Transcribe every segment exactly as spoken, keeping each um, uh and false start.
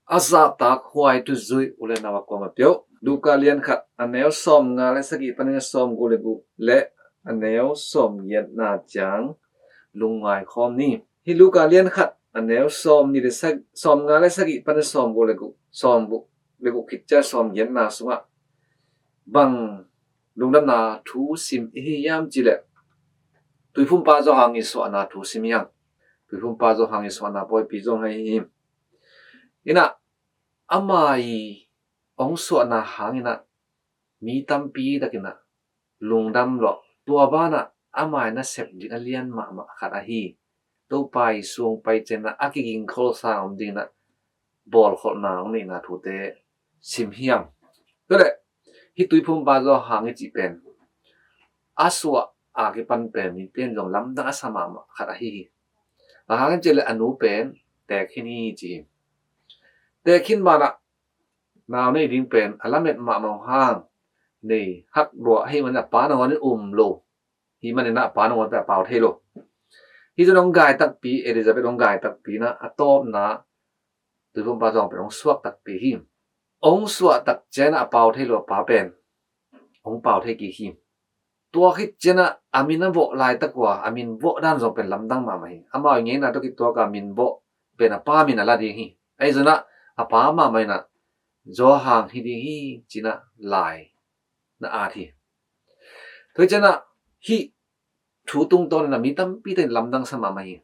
A zahtak huai tu zui u le nau a kuama peuh. Luka lian khat a neu sawm nga le sagih panin a sawm guk le guk le a neu sawm giatna ciang lungngai khawm ni. Hih Luka lian khat a neu sawm ni le sag-, sawm nga le sagih panin sawm guk le guk, sawm guk le guk khit ciang sawm giatna sungah bang lungdamna thu sim i hi hiam cih leh Tuiphumpa Johan i suahna thu sim hiam. Tuiphumpa Johan i suahna pawipi zong hi hi. Inah ama i hong suahna hang inah mi tampi takin ah lungdam lawh. Tua banah ama i nasep ding a lian mahmah khat ahi Topa i sung pai ciangin ah a kigingkholsa om dingin ah bawlkholhna hong neihna thute sim hiam. Tua leh hih Tuiphumpa Johan i cih pen a suah a kipan pen mite in zong lamdang a sa mahmah khat ahi hi. Bang hang hiam cih leh a nu pen teek khin hi ci hi. Teek khin banah nau nei ding pen a lamet mahmah hang nei hak lua ahih manin a pa nangawn in um lo. Hih manin a pa nangawn pen a pau thei lo. Hih zong hong gai takpi, Elizabeth hong gai takpi inah a tawpna Tuiphumpa Johan pen hong suak takpi hi. Hong suah tak ciangin a pau thei lo a pa pen hong pau thei kik hi. Tua khit ciangin ah a min a vawh laitak uh a, a min vawh dan zong pen lamdang mahmah hi. Amau i ngeina tawh kituak a min vawh pen a pa min a la ding hi. Ahi zongin ah a pa mahmah inah Johan hi ding hi ci-in ah lai na at hi. Tua hi ciangin ah hih thu tungtawn inah mi tampi tein lamdang sa mahmah hi.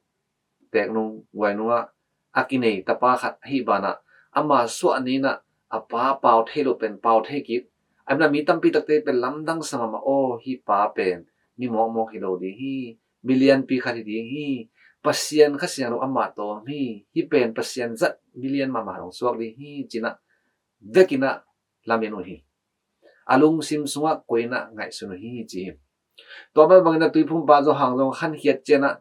Teek nung guai nungah a kinei tapa khat ahih banah ama suah ni inah a pa pau thei lo pen pau thei kik. Ahi manin ah mi tampi takte pen lamdang sa mahmah, aw hih pa pen mi mawkmawk hi lo ding hi. Mi lianpi khat hi ding hi. Pasian Kha Siangtho amah tawh om hi. Hih pen Pasian zat mi lian mahmah hong suak ding hi ci-in ah vekin ah lamen uh hi. A lungsim sungah koih inah ngaihsun uh hi ci hi. Tua bangbang inah Tuiphumpa Johan zong khankhiat ciangin ah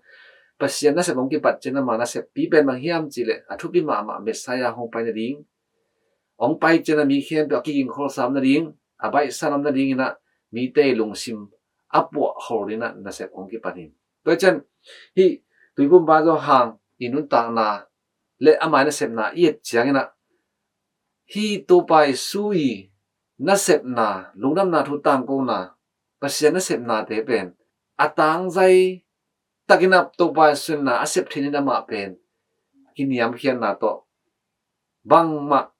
Pasian nasep hong kipat ciangin ah ama naseppi pen bang hiam cih leh a thupi mahmah Messiah hong pai nading, hong pai ciangin ah mi khempeuh a kigingkholsa om nading, a baihsa om nading inah mite i lungsim a puahkhol ding inah nasep hong kipan hi. Tua hi ciangin hih Tuiphumpa Johan i nuntakna le ama i nasepna i et ciangin ah hih Topa Jesu i nasepna, lungdamna thu tangkona, Pasian nasepnate pen a tangzai takin ah Topa Jesu in ah a sep theih nading amah pen kiniamkhiatna tawh bangmah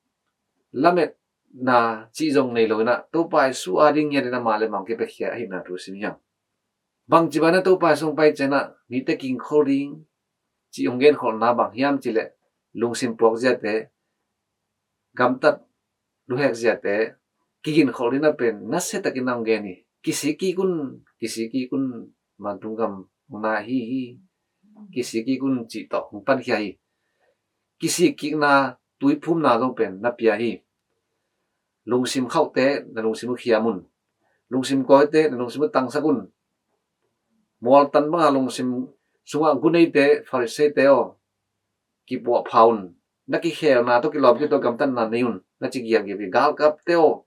lametna cih zong nei lo inah Topa Jesu ading ngiat in amah le amah hong kipiakhia ahihna thu sim hiam. Bangci banah Topa Jesu hong pai ciangin ah mite kigingkhol ding cih hong genkholhna bang hiam cih leh lungsim puakziate, gamtat luhekziate kigingkholh ding inah pen nasiatakin ah hong gen hi. Kisik kik un, kisik kik un, vantung gam hong nai hi hi. Kisik kik un cih tawh hong pankhia hi. Kisik kikna tuiphumna zong pen na pia hi. Lungsim khauhte na lungsim uh khiam un. Lungsim kawite na lungsim uh tangsak un. Mualtan banga lungsim sungah gu neite, Pharisee-te aw, kipuahpha un. Na kikhelna tawh kilawm kik tawh gamtatna nei un. Na ci giapgiap hi. Galkapte aw,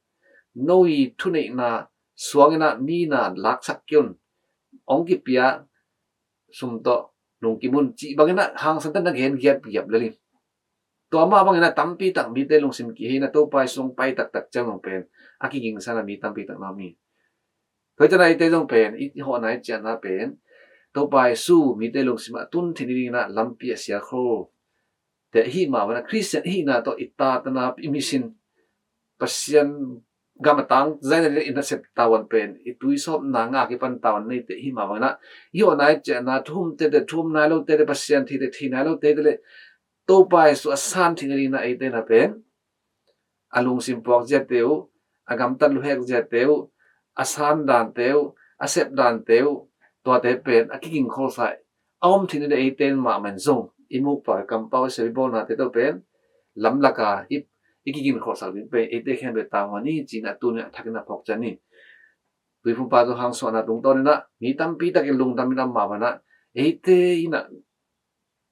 no i thuneihna suang inah mi na laksak kei un. Hong kipia sum tawh nungkim un cih bangin ah hangsan tak na gen giapgiap lel hi. Tua mah bangin ah tampi tak mite lungsim kihei inah Topa Jesu hong pai taktak ciang zong pen a kigingsa inah mi tampi tak na om hi. Tua hi ciangin ah eite zong pen i hawhna i ciahna pen Topa Jesu mite lungsim ah tun theih nading inah lampi a sialkhol te ahih mah bangin ah Khristian ahihna tawh i tatna, i mission, Pasian gam a tangzai nading i nasep tavuan pen i tuisawpna ngah a kipan tavuan neite ahih mah bangin ah i hawhna i ciahna thu um tete thu um nai lo tete, Pasian thei te thei nai lo tete le Topa Jesu a san theih nading inah eite inah pen a lungsim puakziate uh, a gamtat luhekziate uh, a san dante uh, a sep dante uh, tuate pen a kigingkholsa a om theih nading eite in mahmah in zong i mukpau, i kampau, i sep, i bawlnate tawh pen lamlaka i, i kigingkholhsak ding pen eite khempeuh tavuan hi ci-in ah tuni a thakin a phawk ciat ni. Tuiphumpa Johan suahna tungtawn inah mi tampi takin lungdam in ah mah banah eite inah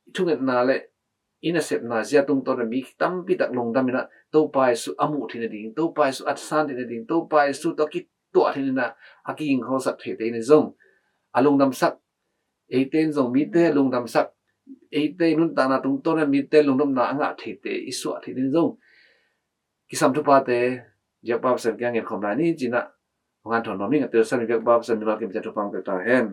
i thungetna le i nasepna zia tungtawn inah mi tampi tak lungdam inah Topa Jesu a muh theih nading, Topa Jesu a san theih nading, Topa Jesu tawh a kituah theih nading inah a kigingkholsak theite in zong a lungdamsak, eite in zong mite lungdamsak, eite i nuntakna tungtawn in mite lungnopna a ngah theite i suah theih ding zong kisam thupate biakpa Pasian kiang ngen khawm lai ni cinah hong hanthawn nuam ing. A telsiam i biakpa Pasian min a kim ciat thupha hong pia ta hen.